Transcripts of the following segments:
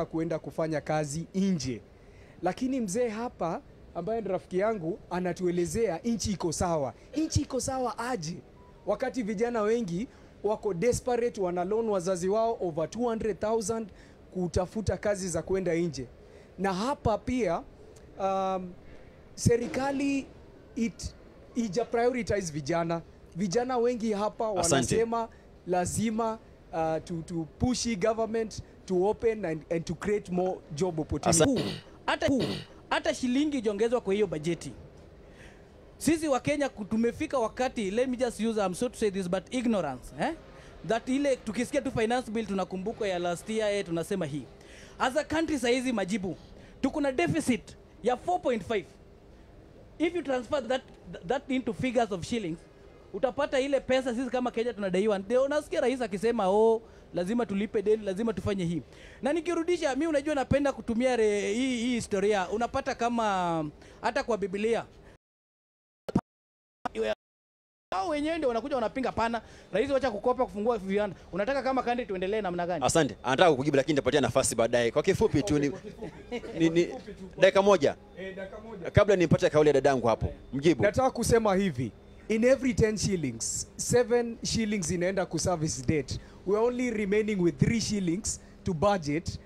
Kuenda kufanya kazi nje. Lakini mzee hapa ambaye ni rafiki yangu anatuelezea nchi iko sawa. Nchi iko sawa aje? Wakati vijana wengi wako desperate, wana loan wazazi wao over 200,000 kutafuta kazi za kwenda nje. Na hapa pia serikali ija prioritize vijana. Vijana wengi hapa wanasema lazima to push government to open and to create more job opportunities. Hata shilingi iongezwa kwa hiyo bajeti. Sisi wa Kenya tumefika wakati, let me just use, I'm sorry to say this, but ignorance, eh? That ile tukisikia tu finance bill tunakumbuka ya last year, tunasema hii. As a country saizi majibu, tuko na deficit ya 4.5. If you transfer that into figures of shillings, utapata ile pesa sisi kama Kenya tunadaiwa. Ndio unasikia rais akisema oh, lazima tulipe deni, lazima tufanye hii. Na nikirudisha, mimi unajua napenda kutumia hii historia. Unapata kama hata kwa Biblia hao wenyewe ndio wanakuja wanapinga, pana rais wacha kukopa kufungua viwanda. Unataka kama country tuendelee namna gani? Asante. Anataka kukujibu lakini nitapatia nafasi baadaye. Kwa kifupi tu ni dakika moja. Dakika moja. Kabla nipate kauli ya dadangu hapo. Mjibu. Nataka kusema hivi. In every 10 shillings, 7 shillings inaenda ku service debt. We are only remaining with 3 shillings to budget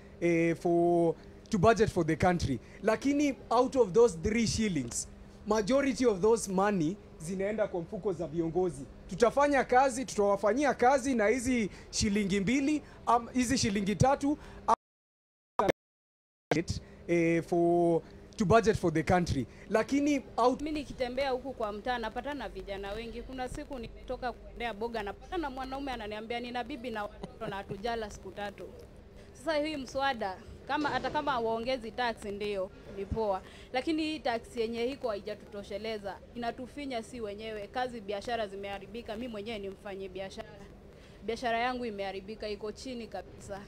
for the country. Lakini out of those 3 shillings, majority of those money zinaenda kwa mfuko za viongozi. Tutafanya kazi, tutawafanyia kazi na hizi shilingi 2, hizi shilingi 3 to budget for the country. Lakini out... Mimi nikitembea huku kwa mtaa napatana na vijana wengi. Kuna siku nimetoka kuendea boga napatana na mwanaume ananiambia nina bibi na watoto na hatujala siku 3. Sasa hii mswada kama hata kama waongezi tax ndio ni poa, lakini hii tax yenye iko haijatutosheleza, inatufinya si wenyewe. Kazi biashara zimeharibika, mimi mwenyewe ni mfanye biashara. Biashara yangu imeharibika, iko chini kabisa.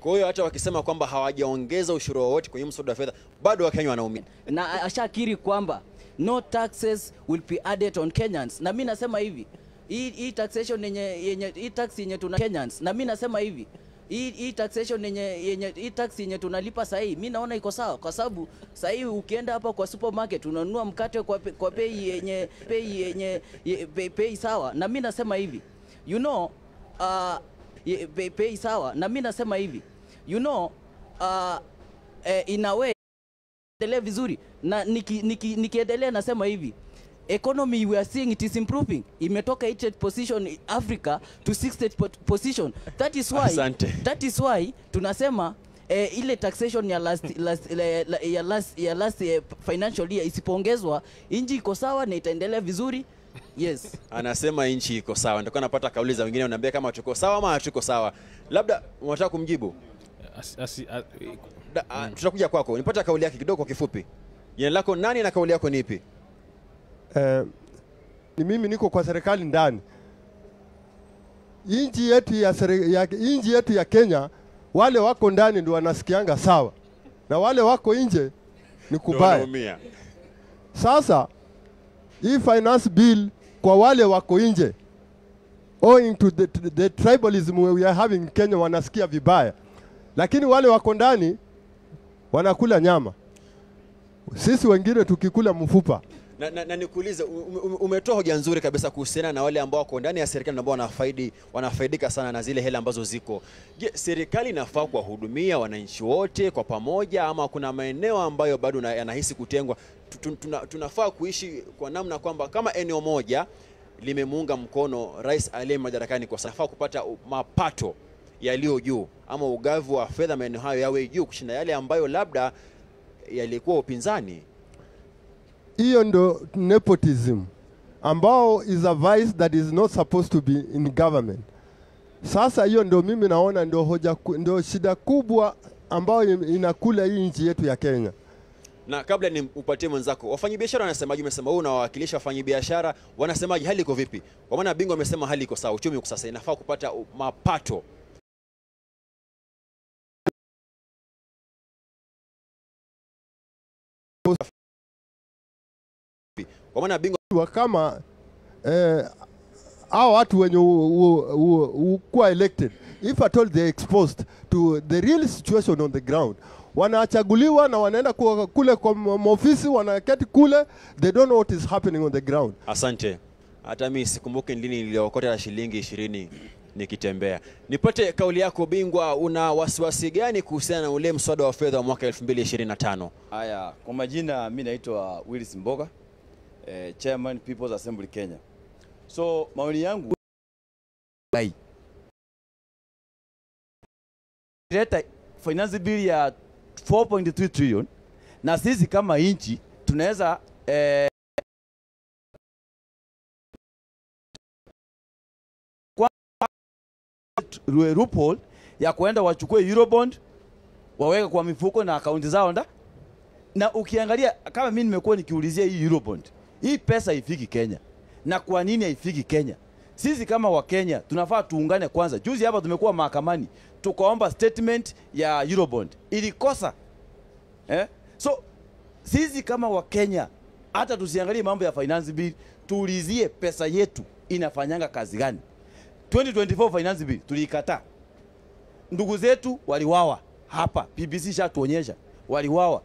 Kwa hiyo hata wakisema kwamba hawajaongeza ushuru wowote kwenye mswada wa fedha, bado Wakenya wanaumia. Na ashakiri kwamba no taxes will be added on Kenyans. Na mimi nasema hivi, hii taxation yenye hii tax yenye tuna Kenyans. Na mimi nasema hivi, hii taxation yenye hii tax yenye tunalipa sasa hii, mimi naona iko sawa, kwa sababu sasa hii ukienda hapa kwa supermarket unanunua mkate kwa bei yenye bei sawa. Na mimi nasema hivi, you know, bei sawa. Na mimi nasema hivi, you know, in a way endelea vizuri. Na nikiendelea nasema hivi, economy we are seeing it is improving. Imetoka 8th position Africa to 6th position. That is why. Asante. That is why tunasema ile taxation ya last financial year isipoongezwa, inji iko sawa na itaendelea vizuri. Yes. Anasema nchi iko sawa. Ndio napata kauli za wengine wanaambia kama tuko sawa ama hatuko sawa. Labda unataka kumjibu? Tutakuja kwako. Nipata kauli yake kidogo kwa kifupi. Jina lako nani na kauli yako ni ipi? Ni mimi niko kwa serikali ndani. Inchi yetu ya yetu ya Kenya, wale wako ndani ndio wanasikianga sawa, na wale wako nje ni kubaya. Sasa hii finance bill kwa wale wako nje, owing to the tribalism we are having in Kenya, wanasikia vibaya, lakini wale wako ndani wanakula nyama, sisi wengine tukikula mfupa. Na nikuulize, umetoa hoja nzuri kabisa kuhusiana na wale ambao wako ndani ya serikali ambao wanafaidika sana na zile hela ambazo ziko. Je, serikali inafaa kuwahudumia wananchi wote kwa pamoja ama kuna maeneo ambayo bado yanahisi kutengwa? Tunafaa kuishi kwa namna kwamba kama eneo moja limemuunga mkono rais aliye madarakani kwa sasa, kupata mapato yaliyo juu ama ugavi wa fedha maeneo hayo yawe juu kushinda yale ambayo labda yalikuwa upinzani. Hiyo ndo nepotism ambao is a vice that is not supposed to be in government. Sasa hiyo ndo mimi naona ndo hoja, ndo shida kubwa ambayo inakula hii nchi yetu ya Kenya. Na kabla ni upatie mwenzako, wafanyabiashara wanasemaje? Umesema wewe unawakilisha wafanyabiashara, wanasemaje hali iko vipi? Kwa maana bingwa amesema hali iko sawa, uchumi uko sasa, inafaa kupata mapato. Kwa maana bingwa kama hao watu wenye kuwa elected If at all they exposed to the real situation on the ground. Wanachaguliwa na wanaenda kule kwa maofisi, wanaketi kule, they don't know what is happening on the ground. Asante. Hata mimi sikumbuki ni lini niliokota shilingi 20 nikitembea. Nipate kauli yako bingwa, una wasiwasi gani kuhusiana na ule mswada wa fedha wa mwaka 2025? Haya, kwa majina mimi naitwa Willis Mboga, Chairman People's Assembly Kenya. So maoni yangu, leta finance bill ya 4.3 trillion, na sisi kama nchi tunaweza kwa loophole ya kuenda wachukue Eurobond waweke kwa mifuko na akaunti zao nda. Na ukiangalia kama mimi nimekuwa nikiulizia hii Eurobond, hii pesa haifiki Kenya. Na kwa nini haifiki Kenya? Sisi kama wa Kenya tunafaa tuungane kwanza. Juzi hapa tumekuwa mahakamani tukaomba statement ya Eurobond, ilikosa. So sisi kama wa Kenya hata tusiangalie mambo ya finance bill, tuulizie pesa yetu inafanyanga kazi gani. 2024 finance bill tuliikataa. Ndugu zetu waliwawa hapa, BBC shatuonyesha waliwawa.